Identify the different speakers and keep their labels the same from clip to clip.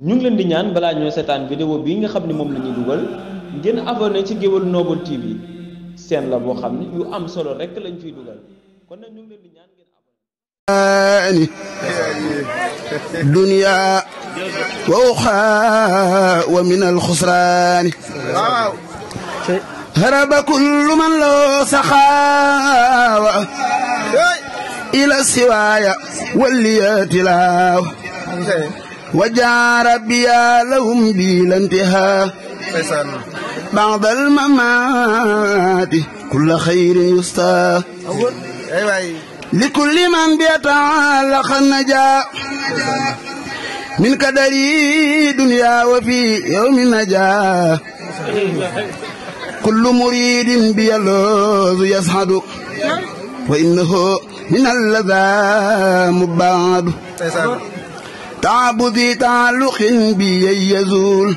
Speaker 1: ñu ngi leen di ñaan balaa ñoo seetaan vidéo bii nga xam ne moom la ñuy dugal ngeen abonné ci Gueweul Noble TV seen la boo xam ne yu am solo rek lañ fiy dugal kon nag ñu ngi leen di ñaan ngeen abonné.
Speaker 2: dunya wa ukhra wa min al-khusran haraba kullu man lahu sakhawa ila siwaya waliyati law وجاء ربي لهم بلا انتهاء بعد الممات كل خير يستاه لكل من بيتعلق النجاة من كدر دنيا وفي يوم النجاة كل مريد بيلوذ يسعد وإنه من اللذى مبعد تعبدي تعلق بي يزول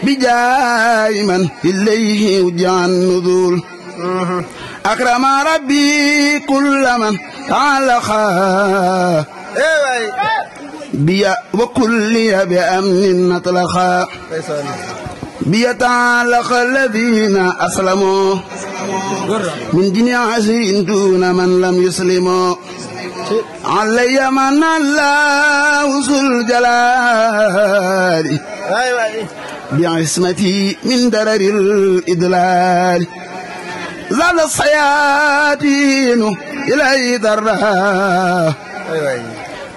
Speaker 2: بجاي من إليه وجع النذول أكرم ربي كل من تعلق بي وكل بأمن نطلقا بي تعلق الذين أسلموا من جميع عسر دون من لم يسلموا علي من الله ذو الجلال بعصمتي من درر الإدلال زال الصياطين إلي ضرها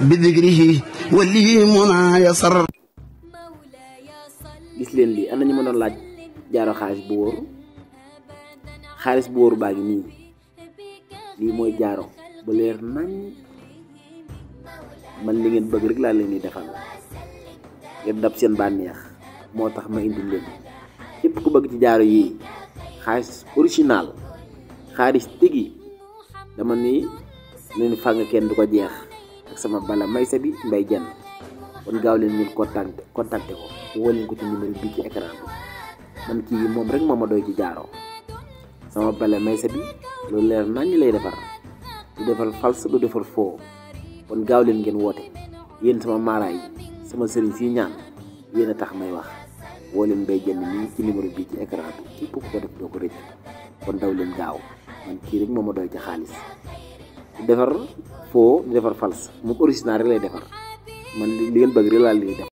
Speaker 2: بذكره ولي منى يسر.
Speaker 3: gis leen lii ana ñu mënoon laaj jaaro xaalis bu wóor xaalis bu wóor baa ngi nii lii mooy jaaro bu leer nañ man li ngeen bëgg rek laa leen di defal ngeen dab seen bànneex moo tax ma indi leen képp ku bëgg ci jaaro yii xaalis original xaalis tigi dama ni leen fàng kenn du ko jeex ak sama bala maysa bi mbay jenn kon gaaw leen ngeen contacté ko woo leen ko ci numéro bi ci écran bi man kii moom rek moo ma doy ci jaaro sama bala maysa bi loolu leer nañ lay defar du defal false du defal faux kon gaaw leen ngeen woote yéen sama maaraay yi sama sëriñ si ñaan yéen a tax may wax woo leen Mbaye Diène nii ci numéro bii ci écran bi képp ku ko def doo ko rëcc kon daw leen gaaw man kii rek moo ma doy ci xaalis du defar faux du defar false moom original rek lay defar man li ngeen bëgg rek laa leen def